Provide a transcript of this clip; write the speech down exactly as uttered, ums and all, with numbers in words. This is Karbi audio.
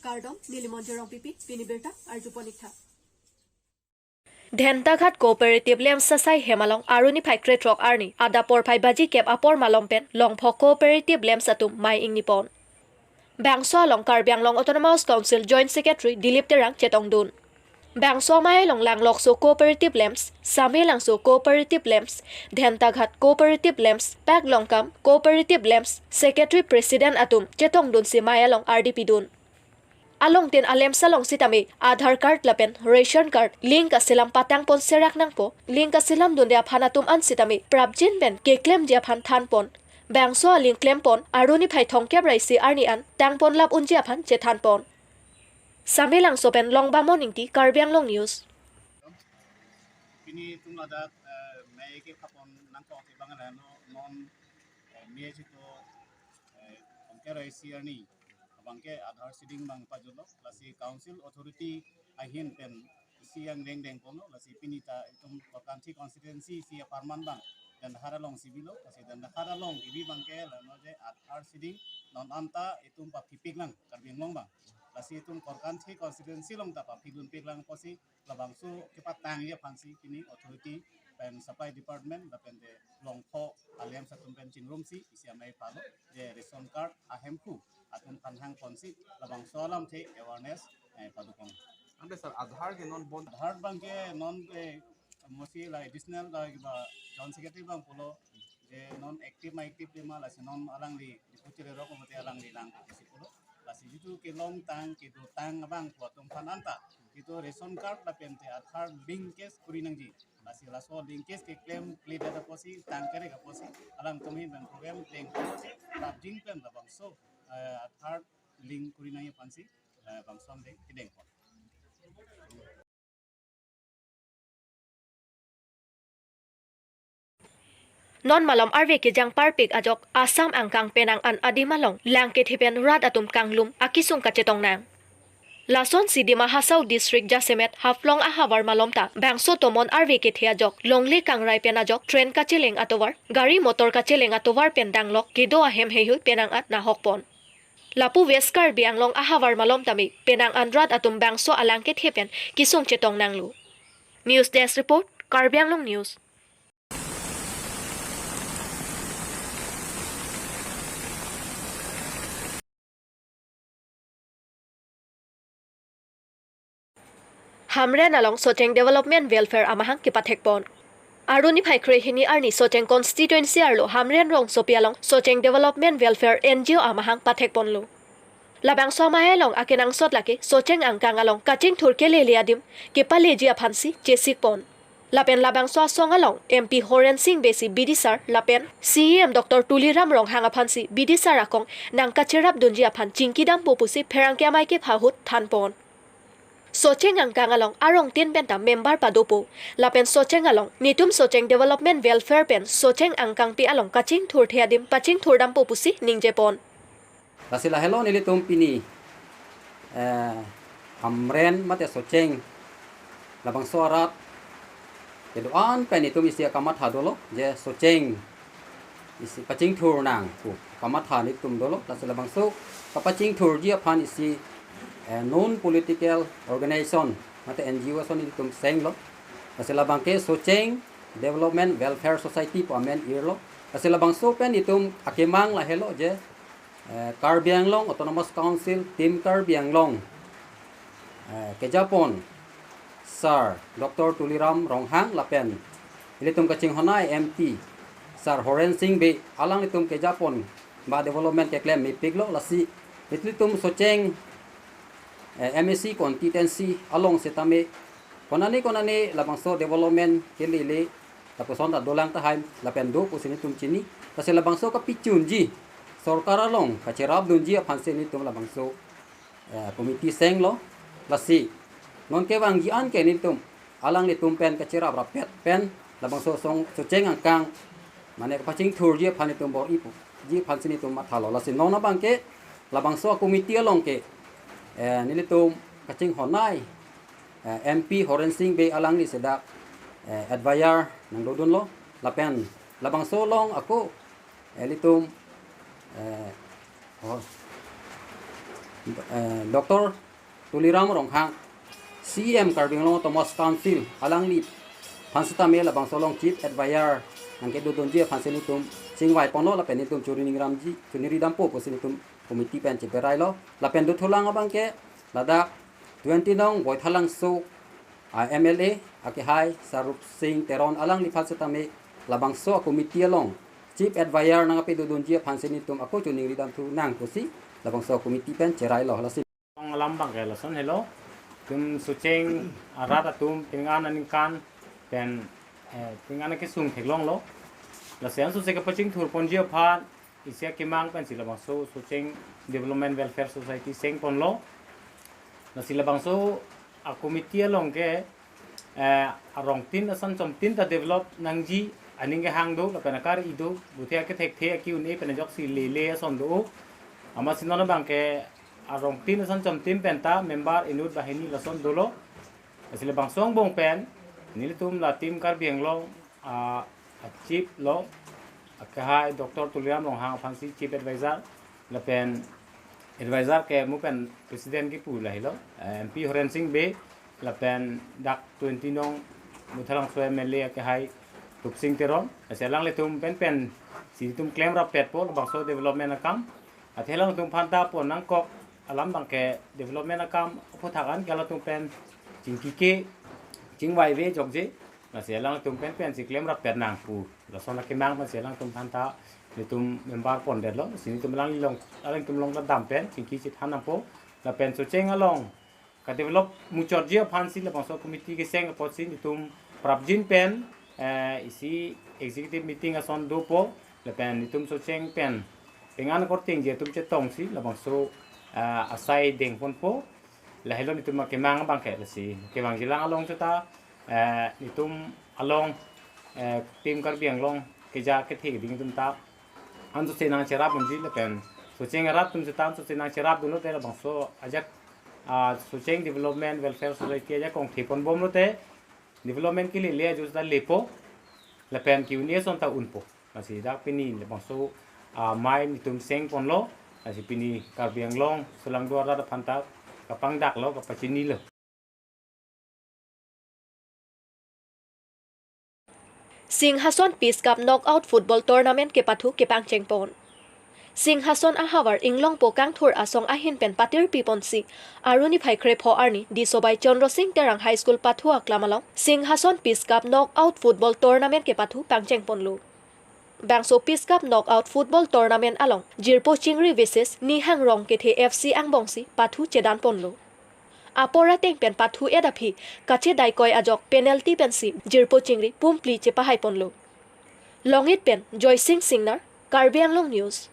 Kardom, neli Monjir Rongpipi, pini birta arjupon-iktha. Dhentaghat Cooperative Lamps asai hem along Arni phai krethrok arni adap porphai baji kep apor malom pen Longpho Cooperative Lamps atum mei ingnipon. Bangso along Karbi Anglong Autonomous Council Joint Secretary Dilip Terang chetongdun. Bangso amei along Langlokso Cooperative Lamps, Samelangso Cooperative Lamps, Dhentaghat Cooperative Lamps, Paklongkam Cooperative Lamps Secretary President atum chetongdunsi mei along ardi pidun. Alongtin a-lamps along sitame Aadhaar card lapen ration card link aselam patangpon serak nangpo, link aselam dunde aphan atum an sitame prapjin pen keklemji aphan thanpon. Bangso a-link klempon Arni phai thomkep ra isi arni an tangpon lap unji aphan chethanpon. Samelangso pen Longbamon Ingti, Karbi Anglong News. Pini itum ladak, eh, mei kephapon nangkok abang alano non, eh, mei chito, eh, thomkep ra isi arni abangke Aadhaar seeding abang pajutlo, lasi council authority ahin pen isi angreng dengponlo, lasi pini ta itum Korkanthi constituency isi aparman abang Dhentaghat alongsi bilo, lasi Dhentaghat along kebi abangke lano je Aadhaar seeding non anta itum paphipiklang Karbi Anglong abang. Lasi itum Korkanthi constituency along ta paphidunpiklang pusi labangso kepatangji aphansi pini authority pen supply department lapen de Longpho a-lamps atum pen chingrumsi isi amei palo, je ration card ahemphu atum aphan hangponsi labangso alamthe awareness, eh, padopon. Ante sir, Aadhaar ke non bon? Aadhaar abangke non ke mosi la additional la kiba Joint Secretary abang pulo, je non active ma active de ma, lasi non alangli dipu chile rok mate alangli lang pusi pulo. Lasi jitu kelongtang kedotang abang pu atum aphan anta jitu ration card lapen te Aadhaar linkage kuri nangji. Lasi laso linkage keklemkledet apotsi tangkerek apotsi alangtum ahin pen program dengponsi prapjin pen labangso, eh, Aadhaar link kuri nangji aphansi, eh, bangso amdeng kedengpon. Non malom arve kejang parpik ajok Assam angkang penang an adim along lang kethe pen rat atum kanglum akesung kachetong nang. Lasonsi Dima Hasao District jasemet Haflong ahavar malom ta bangso tomon arve kethe ajok longle kangrai pen ajok train kacheleng atovar, gari motor kacheleng atovar pen danglok kedo ahem heihui penang an nahokpon. Lapu West Karbi Anglong ahavar malom tame penang an rat atum bangso alang kethe pen kesung chetong nanglo. News Desk Report, Karbi Anglong News. Hamren along Socheng Development Welfare amahang kepathekpon. Arni phai krehini arni Socheng constituency arlo Hamren rongsopi along Socheng Development Welfare N G O amahang pathekponlo. Labangso amahang along akenangsot lake Socheng angkang along kachingthur kelele adim kepaleji aphansi chesikpon. Lapen labangso asong along M P Horen Sing Bey si bidisar lapen C E M Doctor Tuliram Ronghang aphansi bidisar akong nangkacherapdunji aphan chingkidampo pusi pherangke amei kepha ahut thanpon. Socheng angkang along arongtin penta member padopo. Lapen Socheng along netum Socheng Development Welfare pen Socheng angkangpi along kachingthurthe adim pachingthurdampo pusi ningjepon. Lasi lahelo nelitum pini, eh, Hamren mate Socheng labangso arat kedo-an pen itum isi akamatha dolo, je Socheng isi pachingthur nang pu kamatha nelitum dolo. Lasi labangso kapachingthurji aphan isi, eh, non political organization mate N G O ason nelitum senglo. Lasi labangke Socheng Development Welfare Society pu amen irlo. Lasi labangso pen itum akemang lahelo je, eh, Karbi Anglong Autonomous Council, Team Karbi Anglong, eh, kejapon Sir Doctor Tuliram Ronghang lapen ilitum kachinghonnei M P Sir Horen Sing Bey, alanglitum kejapon ba development keklem mepiklo. Lasi ilitum Socheng, eh, M A C constituency along setame konane konane labangso development kelele lapuson ta dolang tahai lapen do pusi nelitum chini. Lasi labangso kapachunji sorkar along kacherapdunji aphansi nelitum labangso, eh, committee senglo. Lasi non kevangji an ke nelitum alanglitum pen kacherap rapet pen labangso song Socheng angkang mane kapachingthurji aphan nelitum bor-ipo ji aphansi nelitum mathalo. Lasi non abangke labangso committee along ke, eh, nelitum kachinghonnei, eh, M P Horen Sing Bey alangli sedak, eh, advisor nangdodunlo lapen labangso along ako, eh, ilitum, eh, Hor-, eh, Doctor Tuliram Ronghang, C E M Karbi Anglong Autonomous Council, alangliphan sitame labangso along Chief Advisor nangkedodunji aphansi nelitum chingvai ponlo lapen nelitum churi ningramji, churi ningridampo pusi nelitum committee pen cheberailo. Lapen dothulang abangke ladak twenty nong Baithalangso a M L A akehai Sarup Singh Teron alangliphan sitame labangso a committee along Chief Advisor nangkapedodunji aphansi nelitum ako churi ningridamthu nang pusi labangso committee pen cherailo. Lasi along alam abangke lason helo. Itum Socheng arat atum pini aningkan pen, eh, pini kesung theklonglo. Lasi anso si kapachingthur ponji aphan isi akemang pensi labangso Socheng Development Welfare Society seng ponlo. Lasi labangso a committee along ke, eh, arongtin asan chomtin ta develop nangji aning kehang do lapen akar-i do, buthe akethekthe aki-un-e pen ajoksi lele ason do. Amatsi non abangke arongtin asan chomtin pen ta member inut banghini lason dolo. Lasi labangso angbong pen nelitum la Team Karbi Anglong, ah, a chief lo, akehai Doctor Tuliram Ronghang aphansi Chief Advisor, lapen advisor ke mu pen president kipu lahelo, eh, M P Horen Sing Bey, lapen dak twenty nong Baithalangso M L A akehai Tup Sing Teron. Lasi alanglitum pen pensi itum klemrappetpo labangso development akam. Athe alangtum aphanta pon nangkok alam abangke development akam aphuthak an ke alangtum pen chingki ke chingvaive jokje. Lasi alangtum pen pensi klemrappet nang pu lason akemang pensi alangtum aphanta nelitum member pondetlo. Lasi nelitum alanglilong, alangtum along ta dam pen chingki chethan nangpo. Lapen Socheng along kadevelop muchotji aphansi labangso committee keseng apotsi nelitum prapjin pen, eh, isi executive meeting ason dopo, lapen nelitum Socheng pen pini akorte-ingje atum chetongsi labangso, eh, asai dengponpo. Lahelo nelitum akemang abangke. Lasi kevangjilang along seta, eh, nelitum along, eh, Team Karbi Anglong keja kethe keding atum ta anso si nangcherap unji lapen Socheng arat atum seta anso si nangcherapdunlote labangso ajak, ah, Socheng Development Welfare Society ajak kongtheponbomlote development kelele ajo seta lepo lapen ki-un-e ason ta unpo. Lasi dak pini labangso, ah, amei nelitum seng ponlo. Lasi pini Karbi Anglong solangdo arat aphanta kapangdaklo, kapachinilo. Singhason Peace Cup Knockout Football Tournament kepathu kepangcheng pon. Singhason ahavar Inglongpo Kangthur asong ahin pen patirpi ponsi, Aru niphai krepho arni Disobai Chandra Singh Terang High School pathu aklam along Singhason Peace Cup Knockout Football Tournament kepathu pangcheng ponlo. Bangso Peace Cup Knockout Football Tournament along Jirpo Chingri versus Nihang Rongkethe F C angbongsi pathu chedan ponlo. Apor ateng pen pathu-et aphi kachedaikoi ajok penalty pensi Jirpo Chingri pumpli chepahai ponlo. Longit pen Joysing Singnar, Karbi Anglong News.